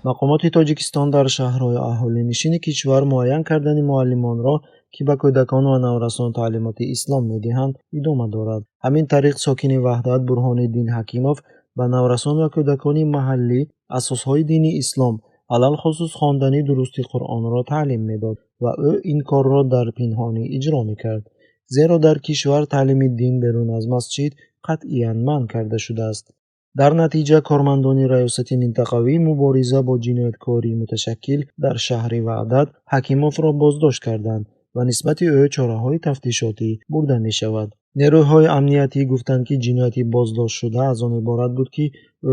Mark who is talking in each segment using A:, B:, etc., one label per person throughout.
A: Мақомоти Тоҷикистон дар шаҳрҳои аҳолинишини кишвар муайян кардани муаллимонро, ки ба кӯдакон ва наврасон таълимоти ислом медиҳанд, идома дорад. Ҳамин тариқ, сокини Ваҳдат Бурҳониддин Ҳакимов ба наврасон ва кӯдакони маҳаллӣ асосҳои дини ислом, алалхусус хондани дурусти Қуръонро таълим медод ва ӯ ин корро дар пинҳонӣ иҷро мекард. Зеро дар кишвар таълими дин берун аз масҷид қатъиян манъ карда шудааст. Дар натиҷа кормандони Раёсати минтақавии мубориза бо ҷинояткории муташаккил дар шаҳри Ваҳдат Ҳакимовро боздошт карданд ва нисбати ӯ чораҳои тафтишотӣ бурда мешавад. Нерӯҳои амниятӣ гуфтанд, ки ҷинояти боздоштшуда аз он иборат буд, ки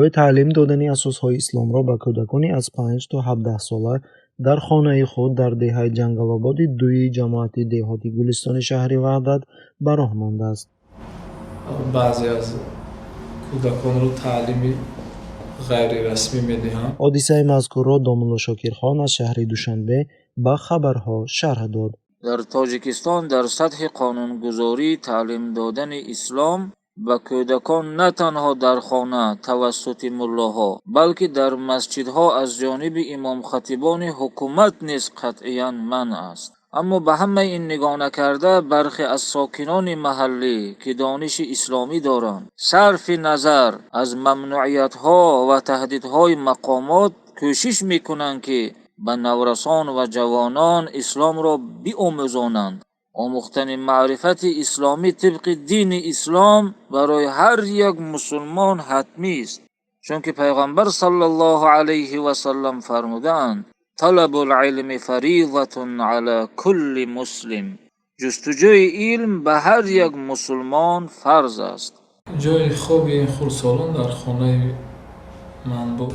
A: ӯ таълим додани асосҳои исломро ба кӯдакони аз 5 то 17 сола дар хонаи худ дар деҳаи Ҷангалободи дуи ҷамоати деҳоти Гулистони шаҳри Ваҳдат ба роҳ мондааст.
B: Баъзе аз кӯдаконро таълими ғайрирасмӣ медиҳам.
A: Ҳодисаи мазкурро домулло Шокирхон аз шаҳри Душанбе ба хабарҳо шарҳ дод.
C: Дар Тоҷикистон дар сатҳи қонунгузорӣ таълим додани ислом ба кӯдакон на танҳо дар хона тавассути муллоҳо, балки дар масҷидҳо аз ҷониби имомхатибони ҳукумат низ қатъиян манъ аст. Аммо ба ҳамаи ин нигоҳ накарда, бархе аз сокинони маҳаллӣ, ки дониши исломӣ доранд, сарфи назар аз мамнуъиятҳо ва таҳдидҳои мақомот, кӯшиш мекунанд, ки ба наврасон ва ҷавонон исломро биомӯзонанд. Омӯхтани маърифати исломӣ тибқи дини ислом барои ҳар як мусулмон ҳатмист, чунки Пайғамбар саллаллоҳу алайҳи васаллам фармудаанд: «Талабул илми фаризатун ала кулли муслим». Ҷустуҷӯи илм ба ҳар як мусулмон фарз аст.
B: Ҷойи хоби ин хурдсолон дар хонаи ман буд.